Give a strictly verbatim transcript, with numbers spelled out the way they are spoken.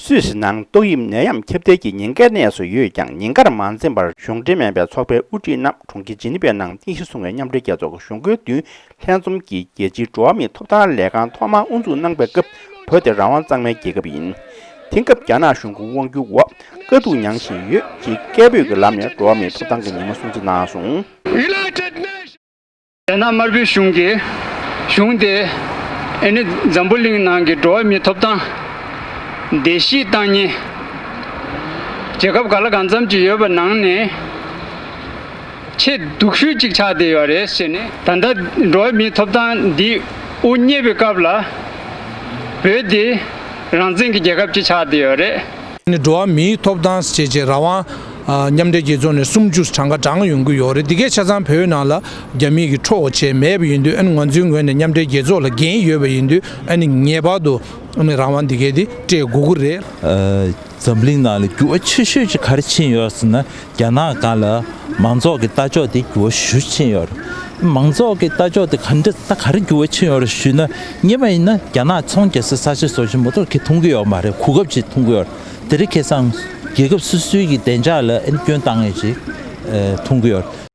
སུད་སི་ནང་ཏོག་དབྱིབས་ནད་ཡམས་ཁྱབ་གདལ་གྱི་ཉེན་ཁ་གནས་སུ་ཡོད་ཀྱང་ཉེན་ཁར་མ་འཛེམས་པར་གཞུང་འབྲེལ་མིན་པའི་ཚོགས་པའི་དབུ་ཁྲིད་རྣམས་གྲོང་ཁྱེར་ཇི་ནི་ཝའི་ནང་རྟེན་གཞི་བཟུང་བའི་མཉམ་འབྲེལ་རྒྱལ་ཚོགས་ཀྱི་གཞུང་སྒོའི་མདུན་ལྷན་འཛོམས་ཀྱིས་རྒྱལ་སྤྱིའི་འགྲོ་བ་མིའི་ཐོབ་ཐང་ལས་ཁང་ཐོག་མར་དབུ་འཛུགས་གནང་པའི་སྐབས་བོད་དེ་རང་དབང་གཙང་མའི་རྒྱལ་ཁབ་ཡིན། དེང་སྐབས་རྒྱ་ནག་གཞུང་གི་དབང་སྒྱུར་འོག་དཀའ་སྡུག་མྱངས་བཞིན་ཡོད་ཅེས་སྐད་འབོད་ཀྱི་ལམ་ནས་འགྲོ་བ་མིའི་ཐོབ་ཐང་གི་ཉི་མ་སྲུང་བརྩི་གནང་སོང་། རྒྱ་ནག་དམར་པོའི་གཞུང་གིས་གཞུང་དེ་ཨ་ནི་འཛམ་བུ་གླིང་ནང་གི་འགྲོ་བ་མིའི་ཐོབ་ཐང་བརྡལ་བཤིག་བཏང་མཁན་རྒྱལ་ཁབ་ག་ལ་གང་འཚམ་ཅིག་ཡོད་པ་ནང་ནས་ཆེས་སྡུག་ཤོས་ཅིག་ཆགས་བསྡད་ཡོད་རེད་ཟེར་ནས། ད་ལྟ་འགྲོ་བ་མིའི་ཐོབ་ཐང་འདི་དབུ་བརྙེས་པའི་སྐབས་ལ་བོད་འདི་རང་བཙན་གྱི་རྒྱལ་ཁབ་ཅིག་ཆགས་བསྡད་ཡོད་རེད། ནི་འགྲོ་བ་མིའི་ཐོབ་ཐང་ཞེས་བྱས་རང་དབང་ཨ་མཉམ་འབྲེལ་རྒྱལ་ཚོགས་ནས་སུམ་ཅུ་གྲངས་ཀ་བགྲངས་ཡོང་གི་ཡོད་རེད། འདི་གའི་ཆ་ཚང་བོད་ནང་ལ་རྒྱ་མི་གིས་འཕྲོག་བྱས་མེད་པ་ཡིན་དུས། ཨ་ནི་ང་ཚོའི་ངོས་ནས་མཉམ་འབྲེལ་རྒྱལ་ཚོགས་ལ་འགན་ཡོད་པ་ཡིན་དུས། ཨ་ནི་ངེས་པར་དུ་ཨ་ནི་རང་དབང་འདི་གའི་དེ་སྤྲད་དགོས་ཀྱི་རེད། ཨ། འཛམ་གླིང་ནང་ལ་འགྱུར་བ་ཆེ་ཤོས་ཅིག་ག་རེ་ཕྱིན་ཡོད་ཟེར་ན། རྒྱ་ནག་སྒང་ལ་མང་ཚོགས་ཀྱི་ལྟ་ཕྱོགས་དེ་འགྱུར་བ་ཞེ་པོ་ཕྱིན་ཡོད་རེད། མང་ཚོགས་ཀྱི་ལྟ་ཕྱོགས་དེ་ག་འདྲ་ད་ག་རེ་འགྱུར་བ་ཕྱིན་ཡོད་རེད་ཞུས་ན། སྔོན་མ་ཡིན་ན་རྒྱ་ནག་ཚོང་རྒྱག་སའི་ས་ཆ་སོགས་ཅིག་མ་གཏོགས་ཁོས་མཐོང་གི་ཡོད་མ་རེད། གོ་སྐབས་ཅིག་མཐོང་གི་ཡོད་རེད། དེ་རིང་ཁ་སང་རྒྱལ་ཁབ་སོ་སོའི་གི་བདེ་འཇགས་ལ་ཨ་ནི་སྐྱོན་བཏང་ཡས་ཅིག་ཨ་མཐོང་གི་ཡོད་རེད།